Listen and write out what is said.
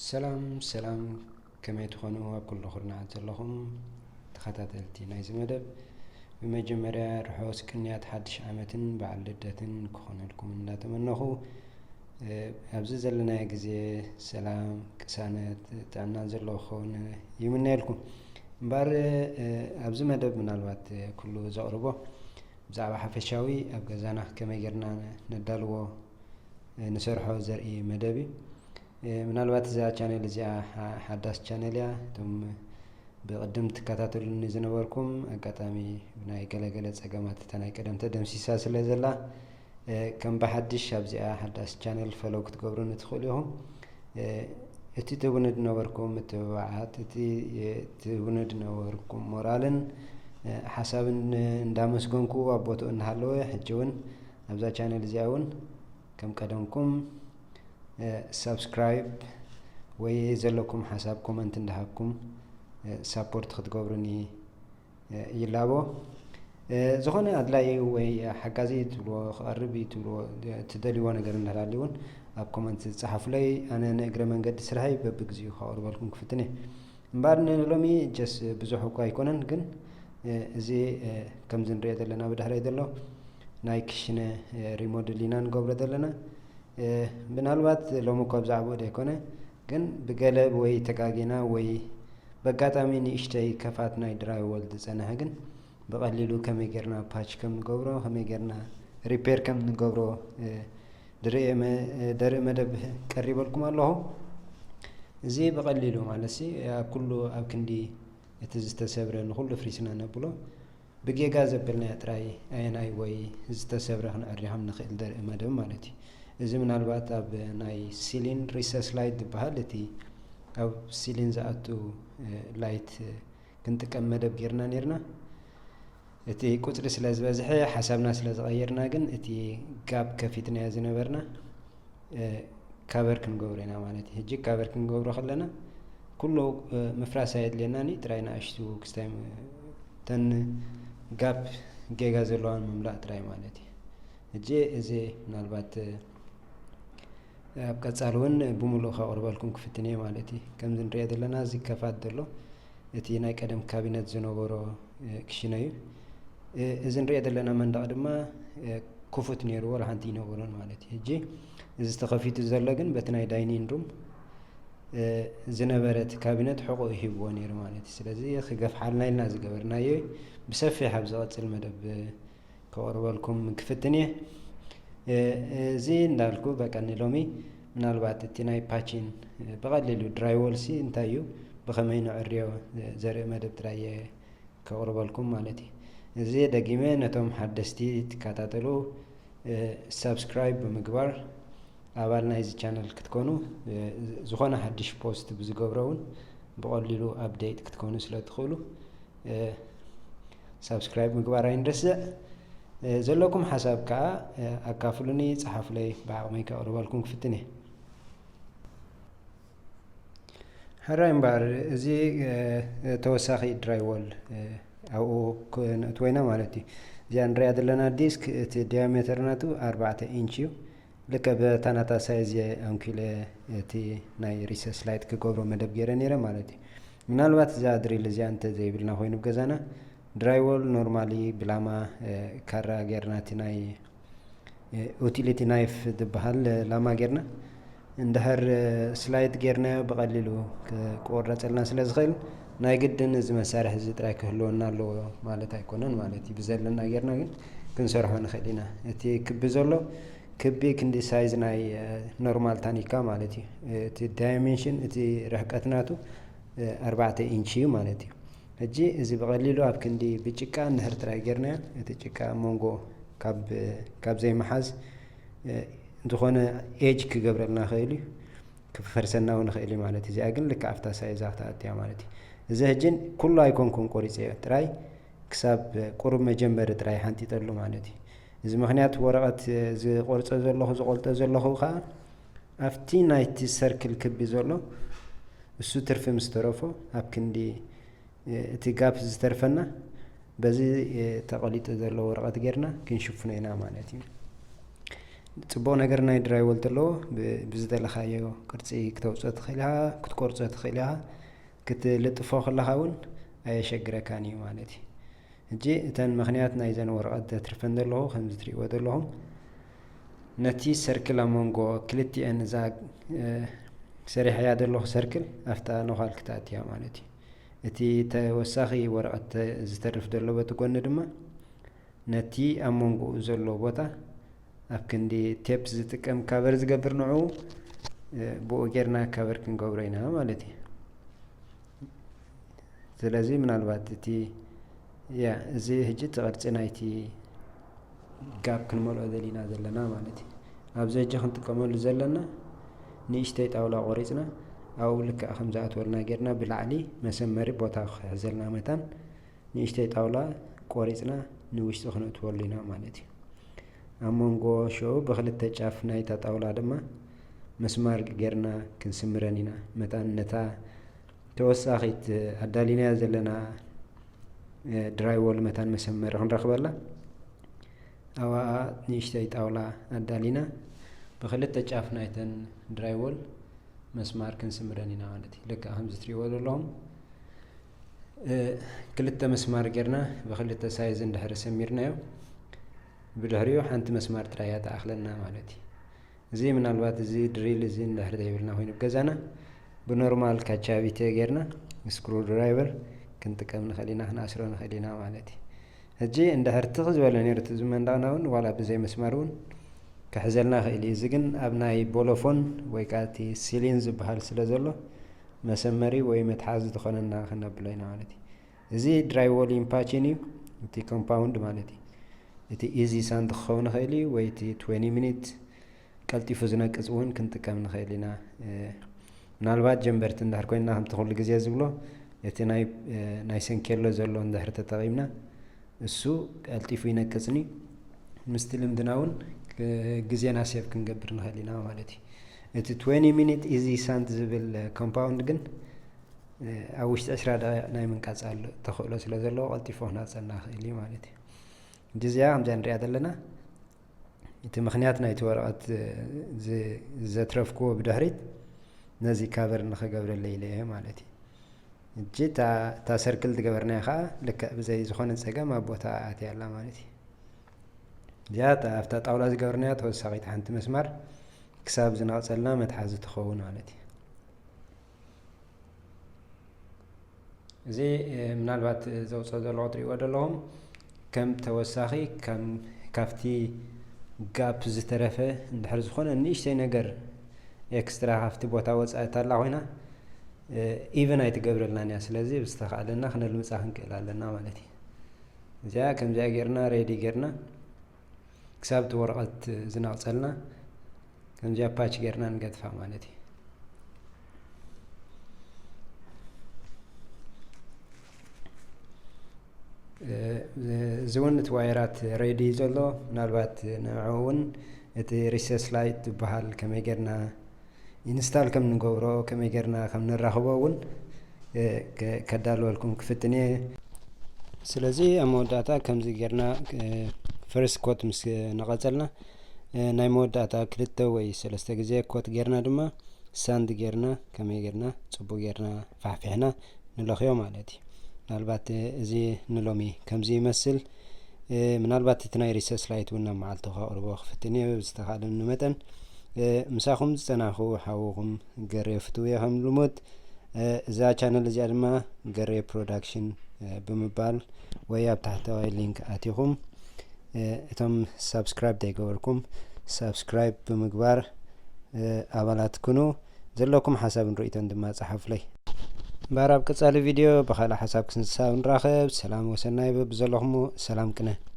ሰላም ሰላም፣ ከመይ ትኾኑ ኣብ ኩሉ ኩርናዓት ዘለኹም ተኸታተልቲ ናይዚ መደብ? ብመጀመርያ ርሑስ ቅንያት ሓድሽ ዓመትን በዓል ልደትን ክኾነልኩም እንዳተመነኹ፣ እ፣ ኣብዚ ዘለናዮ ግዜ ሰላም፣ ቅሳነት፣ ጥዕና ዘለዎ ክኸውን ይምነየልኩም። እምበኣር፣ እ፣ ኣብዚ መደብ ምናልባት፣ እ፣ ኩሉ ዘቕርቦ ብዛዕባ ሓፈሻዊ ኣብ ገዛና ከመይ ጌርና ነዳልዎ፣ እ፣ ንሰርሖ ዘርኢ መደብ እዩ። እ፣ ምናልባት እዛ ቻነል እዚኣ ሓ-፣ ሓዳስ ቻነል እያ። እቶም ብቕድም ትከታተሉኒ ዝነበርኩም፣ ኣጋጣሚ ብናይ ገለገለ ጸገማት እታ ናይ ቀደም ተደምሲሳ ስለ ዘላ፣ እ፣ ከም ብሓድሽ ኣብዚኣ ሓዳስ ቻነል ፈሎው ክትገብሩኒ ትኽእሉ ኢኹም። እ፣ እቲ ትህቡኒ ዝነበርኩም ምትብባዓት፣ እቲ፣ እ፣ ትህቡኒ ዝነበርኩም ሞራልን፣ እ፣ ሓሳብን እንዳመስገንኩ ኣብ ቦትኡ እናሃለወ፣ ሕጂ እውን ኣብዛ ቻነል እዚኣ እውን ከም ቀደምኩም፣ እ፣ ሳብስክራይብ ወይ ዘለኩም ሓሳብ ኮመንት እንዳሃብኩም፣ እ፣ ሳፖርት ክትገብሩኒ፣ እ፣ ይላቦ። እ፣ ዝኾነ ኣድላይ ወይ ሓጋዚ ትብልዎ፣ ክቐርብ እዩ ትብልዎ፣ እ፣ ትደልይዎ ነገር እንተሃልዩ እውን ኣብ ኮመንት ጸሓፉለይ። ኣነ ንእግረ መንገዲ ስርሐይ በብግዚኡ ከቕርበልኩም ክፍትን እየ። እምበኣር ንሎሚ ጀስ ብዙሕ እኳ ኣይኮነን፣ ግን፣ እ፣ እዚ፣ እ፣ ከምዚ ንሪኦ ዘለና ብድሕረይ ዘሎ ናይ ክሽነ፣ እ፣ ሪሞድል ኢና ንገብሮ ዘለና። እ፣ ምናልባት ሎሚ እኳ ብዛዕባኡ ዘይኮነ፣ ግን ብገለ ወይ ተጋጊና ወይ በጋጣሚ ንእሽተይ ከፋት ናይ ድራይዎል ዝጸንሐ፣ ግን ብቐሊሉ ከመይ ጌርና ፓች ከም ንገብሮ፣ ከመይ ጌርና ሪፔር ከም ንገብሮ፣ እ፣ ድርኢ መ-፣ እ፣ ደርኢ መደብ ቀሪበልኩም ኣለኹ። እዚ ብቐሊሉ ማለት ሲ ኣብ ኩሉ ኣብ ክንዲ እቲ ዝተሰብረ ንኹሉ ፍሪስና ነብሎ፣ ብጌጋ ዘበልናዮ ጥራይ ኣየናይ ወይ ዝተሰብረ ክንዕሪ ከም ንኽእል ደርኢ መደብ ማለት እዩ። እዚ ምናልባት ኣብ ናይ ሲሊን ሪሰስ ላይት ዝበሃል፣ እቲ ኣብ ሲሊን ዝኣቱ፣ እ፣ ላይት፣ እ፣ ክንጥቀም መደብ ጌርና ኔርና። እቲ ቁጽሪ ስለ ዝበዝሐ፣ ሓሳብና ስለ ዝቐየርና ግን እቲ ጋፕ ከፊትናዮ ዝነበርና፣ እ፣ ካቨር ክንገብሮ ኢና ማለት እዩ። ሕጂ ካቨር ክንገብሮ ከለና ኩሉ፣ እ፣ ምፍራስ ኣየድልየናን እዩ። ጥራይ ንኣሽቱ ክስታይ ም-፣ ተን ጋፕ ጌጋ ዘለዋን ምምላእ ጥራይ ማለት እዩ። ሕጂ እዚ ምናልባት፣ እ፣ ኣብ ቀጻሊ እውን ብምሉእ ከቕርበልኩም ክፍትን እየ ማለት እዩ። ከምዚ ንሪኦ ዘለና እዚ ከፋት ዘሎ እቲ ናይ ቀደም ካቢነት ዝነበሮ፣ እ፣ ክሽነ እዩ። እ፣ እዚ ንሪኦ ዘለና መንደቕ ድማ፣ እ፣ ክፉት ነይርዎ፣ ወላ ሓንቲ ኣይነበሮን ማለት እዩ። ሕጂ እዚ ተኸፊቱ ዘሎ ግን በቲ ናይ ዳይኒንግ ሩም፣ እ፣ ዝነበረ እቲ ካቢነት ሕቖኡ ሂብዎ ነይሩ ማለት እዩ። ስለዚ ክገፍሓልና ኢልና ዝገበርናዮ እዩ። ብሰፊሕ ኣብ ዝቐጽል መደብ፣ እ፣ ከቕርበልኩም ክፍትን እየ። እ፣ እዚ እንዳልኩ በቃ ንሎሚ ምናልባት እቲ ናይ ፓችን፣ እ፣ ብቐሊሉ ድራይዎል ሲ እንታይ እዩ፣ ብኸመይ ንዕርዮ፣ እ፣ ዘርኢ መደብ ጥራይ እየ ከቕርበልኩም ማለት እዩ። እዚ ደጊመ ነቶም ሓደስቲ ትከታተሉ፣ እ፣ ሳብስክራይብ ብምግባር ኣባል ናይዚ ቻነል ክትኮኑ፣ እ፣ ዝኾነ ሓድሽ ፖስት ብዝገብሮ እውን ብቐሊሉ ኣፕዴት ክትኮኑ ስለ ትኽእሉ፣ እ፣ ሳብስክራይብ ምግባር ኣይንረስዕ። እ፣ ዘለኩም ሓሳብ ከኣ፣ እ፣ ኣካፍሉኒ፣ ጸሓፉለይ፣ ብዓቕመይ ከቕርበልኩም ክፍትን እየ። ሕራይ እምበኣር፣ እዚ፣ እ፣ ተወሳኺ ድራይዎል፣ እ፣ ኣብኡ ክ-፣ ነእትዎ ኢና ማለት እዩ። እዚኣ ንሪኣ ዘለና ዲስክ፣ እቲ ዲያሜተር ናቱ ኣርባዕተ ኢንች እዩ። ልክዕ በታ ናታ ሳይዝ እየ ኣንኪለ እቲ ናይ ሪሰስ ላይት ክገብሮ መደብ ገይረ ነይረ ማለት እዩ። ምናልባት እዛ ድሪል እዚኣ እንተ ዘይብልና ኮይኑ ብገዛና፣ ድራይዎል ኖርማሊ ብላማ፣ እ፣ ካራ ጌርና፣ እቲ ናይ፣ እ፣ ዩቲሊቲ ናይፍ ዝበሃል፣ እ፣ ላማ ጌርና እንድሕር፣ እ፣ ስላይድ ጌርናዮ ብቐሊሉ ክቆረጸልና ስለ ዝኽእል፣ ናይ ግድን እዚ መሳርሒ እዚ ጥራይ ክህልወና ኣለዎ ማለት ኣይኮነን ማለት እዩ። ብዘለና ጌርና ግን ክንሰርሖ ንኽእል ኢና። እቲ ክቢ ዘሎ ክቢ ክንዲ ሳይዝ ናይ፣ እ፣ ኖርማል ታኒካ ማለት እዩ። እቲ ዳይሜንሽን፣ እቲ ርሕቀት ናቱ፣ እ፣ ኣርባዕተ ኢንች እዩ ማለት እዩ። ሕጂ እዚ ብቐሊሉ ኣብ ክንዲ ብጭቃ እንድሕር ጥራይ ጌርናዮ፣ እቲ ጭቃ ኣብ መንጎ ካብ፣ ካብ ዘይምሓዝ፣ እ፣ ዝኾነ ኤጅ ክገብረልና ይኽእል እዩ፣ ክፈርሰና እውን ይኽእል እዩ ማለት እዩ። እዚኣ ግን ልክዕ ኣብታ ሳይዛ ክትኣቱ እያ ማለት እዩ። እዚ ሕጂ ኩሉ ኣይኮንኩን ቆሪጸዮ፣ ጥራይ ክሳብ ቁሩብ መጀመሪ ጥራይ ሓንጢጠሉ ማለት እዩ። እዚ ምኽንያት ወረቐት ዝቆርጾ ዘለኹ፣ ዝቆልጦ ዘለኹ ከኣ ኣብቲ ናይቲ ሰርክል ክቢ ዘሎ እሱ ትርፊ ምስ ተረፎ፣ ኣብ ክንዲ እቲ ጋፕ ዝተርፈና በዚ ተቐሊጡ ዘሎ ወረቐት ጌርና ክንሽፍኖ ኢና ማለት እዩ። ጽቡቕ ነገር ናይ ድራይወል ተለዎ፣ ብ-፣ ብዝደለኻዮ ቅርጺ ክተውጽኦ ትኽእል ኢኻ፣ ክትቆርጾ ትኽእል ኢኻ፣ ክትልጥፎ ከለኻ እውን ኣየሸግረካን እዩ ማለት እዩ። ሕጂ እተን ምኽንያት ናይዘን ወረቐት ዘትርፈን ዘለኹ ከምዚ ትርእይዎ ዘለኹም፣ ነቲ ሰርክል ኣብ መንጎ ክልቲኤን እዛ፣ እ፣ ሰሪሐያ ዘለኹ ሰርክል ኣብታ ነዃል ክትኣትያ ማለት እዩ። እቲ ተወሳኺ ወረቐት ተ-፣ ዝተርፍ ዘሎ በቲ ጎኒ ድማ ነቲ ኣብ መንጎኡ ዘሎ ቦታ ኣብ ክንዲ ቴፕ ዝጥቀም ካቨር ዝገብር ንዑ፣ እ፣ ብኡ ጌርና ካቨር ክንገብሮ ኢና ማለት እዩ። ስለዚ ምናልባት እቲ፣ ያ፣ እዚ ሕጂ እቲ ቅርጺ ናይቲ ጋፕ ክንመልኦ ደሊና ዘለና ማለት እዩ። ኣብዚ ሕጂ ክንጥቀመሉ ዘለና ንእሽተይ ጣውላ ቆሪጽና ኣብኡ ልክዕ ከም ዝኣትወልና ጌርና ብላዕሊ መሰመሪ ቦታ ክሕዘልና መታን ንእሽተይ ጣውላ ቆሪጽና ንውሽጢ ክነእትወሉ ኢና ማለት እዩ። ኣብ መንጎ ሽዑ ብኽልተ ጫፍ ናይታ ጣውላ ድማ መስማር ጌርና ክንስምረን ኢና። መታን ነታ ተወሳኺት ኣዳሊናያ ዘለና፣ እ፣ ድራይወል መታን መሰመሪ ክንረኽበላ ኣብኣ ንእሽተይ ጣውላ ኣዳሊና ብኽልተ ጫፍ ናይተን ድራይወል መስማር ክንስምረን ኢና ማለት እዩ። ልክዕ ከምዚ ትርእይዎ ዘለኹም፣ እ፣ ክልተ መስማር ጌርና ብኽልተ ሳይዝ እንድሕር ሰሚርናዮ፣ ብድሕሪኡ ሓንቲ መስማር ጥራይ እያ ትኣኽለና ማለት እዩ። እዚ ምናልባት እዚ ድሪል እዚ እንድሕር ዘይብልና ኮይኑ ብገዛና ብኖርማል ካቻቢተ ጌርና ስክሩ ድራይቨር ክንጥቀም ንኽእል ኢና፣ ክንኣስሮ ንኽእል ኢና ማለት እዩ። ሕጂ እንድሕር ትኽ ዝበለ ነይሩ እቲ እዚ መንደቕና እውን ዋላ ብዘይ መስማር እውን ክሕዘልና ይኽእል እዩ። እዚ ግን ኣብ ናይ ቦሎፎን ወይ ከዓ እቲ ሲሊን ዝበሃል ስለ ዘሎ መሰመሪ ወይ መትሓዚ ዝኾነና ክነብሎ ኢና ማለት እዩ። እዚ ድራይወል ኢምፓቺን እዩ፣ እቲ ኮምፓውንድ ማለት እዩ። እቲ ኢዚ ሳንድ ክኸውን ይኽእል እዩ ወይ እቲ ትዌንቲ ሚኒት ቀልጢፉ ዝነቅጽ እውን ክንጥቀም ንኽእል ኢና። እ፣ ምናልባት ጀንበርቲ እንድሕር ኮይንና ከምቲ ኩሉ ግዜ ዝብሎ እቲ ናይ፣ እ፣ ናይ ሰንኬሎ ዘሎ እንድሕር ተጠቒምና እሱ ቀልጢፉ ይነቅጽኒ። ምስቲ ልምድና እውን ክ-፣ ግዜና ሴቭ ክንገብር ንኽእል ኢና ማለት እዩ። እቲ ትዌንቲ ሚኒት ኢዚ ሳንድ ዝብል፣ እ፣ ኮምፓውንድ ግን፣ እ፣ ኣብ ውሽጢ ዕስራ ደቂቕ ናይ ምንቃጽ ኣሎ፣ ተኽእሎ ስለ ዘለዎ ቀልጢፉ ክነቕጸልና ይኽእል እዩ ማለት እዩ። ሕጂ እዚኣ ከምዚኣ ንሪኣ ዘለና እቲ ምኽንያት ናይቲ ወረቐት ዝ-፣ ዘትረፍክዎ ብድሕሪት ነዚ ካቨር ንኽገብረለይ ኢለ እየ ማለት እዩ። ሕጂ እታ፣ እታ ሰርክል ዝገበርናያ ኸዓ ልክዕ ብዘይ ዝኾነ ጸገም ኣብ ቦታ ኣትያ ኣላ ማለት እዩ። እዚኣ እታ ኣብታ ጣውላ ዝገበርናያ ተወሳኺት ሓንቲ መስማር ክሳብ ዝነቕጸልና መትሓዚ ትኸውን ማለት እዩ። እዚ፣ እ፣ ምናልባት ዘውፅኦ ዘለኹ ትሪእዎ ዘለኹም ከም ተወሳኺ ከም ካብቲ ጋፕ ዝተረፈ እንድሕር ዝኾነ ንእሽተይ ነገር ኤክስትራ ካብቲ ቦታ ወፃኢ እታላ ኮይና፣ እ፣ ኢቨን ኣይትገብረልናን እያ። ስለዚ ብዝተኻእለና ክነልምፃ ክንክእል ኣለና ማለት እዩ። እዚኣ ከምዚኣ ጌርና ሬዲ ጌርና ክሳብ እቲ ወረቐት ዝነቕፀልና ከምዚኣ ፓች ጌርና ንገድፋ ማለት እዩ። እ፣ እዚ እውን እቲ ዋየራት ሬዲ እዩ ዘሎ። ምናልባት ንዕኡ እውን እቲ ሪሰስ ላይት ዝበሃል ከመይ ጌርና ኢንስታል ከም ንገብሮ፣ ከመይ ጌርና ከም ንራኽቦ እውን፣ እ፣ ከ-፣ ከዳልወልኩም ክፍትን እየ። ስለዚ ኣብ መወዳእታ ከምዚ ጌርና፣ እ፣ ፈርስት ኮት ምስ ነቐጸልና፣ እ፣ ናይ መወዳእታ ክልተ ወይ ሰለስተ ግዜ ኮት ጌርና ድማ ሳንድ ጌርና፣ ከመይ ጌርና ጽቡቅ ጌርና ፋሕፊሕና ንለኽዮ ማለት እዩ። ምናልባት፣ እ፣ እዚ ንሎሚ ከምዚ ይመስል። እ፣ ምናልባት እቲ ናይ ሪሰርች ላይት እውን ናብ መዓልቱ ከቕርቦ ክፍትን እየ፣ ብዝተኻእለኒ መጠን። እ፣ ምሳኹም ዝጸናኹ ሓውኹም ገሬ ፍትው እየ ከም ልሙድ። እ፣ እዛ ቻነል እዚኣ ድማ ገሬ ፕሮዳክሽን፣ እ፣ ብምባል ወይ ኣብ ታሕተዋይ ሊንክ ኣቲኹም፣ እ፣ እቶም ሳብስክራይብ ዘይገበርኩም ሳብስክራይብ ብምግባር፣ እ፣ ኣባላት ኩኑ። ዘለኩም ሓሳብን ርእይቶን ድማ ጸሓፉለይ። እምበኣር ኣብ ቀጻሊ ቪድዮ ብኻልእ ሓሳብ ክንሳብ ንራኸብ። ሰላም ወሰናይ በብዘለኹሞ ሰላም ቅነ።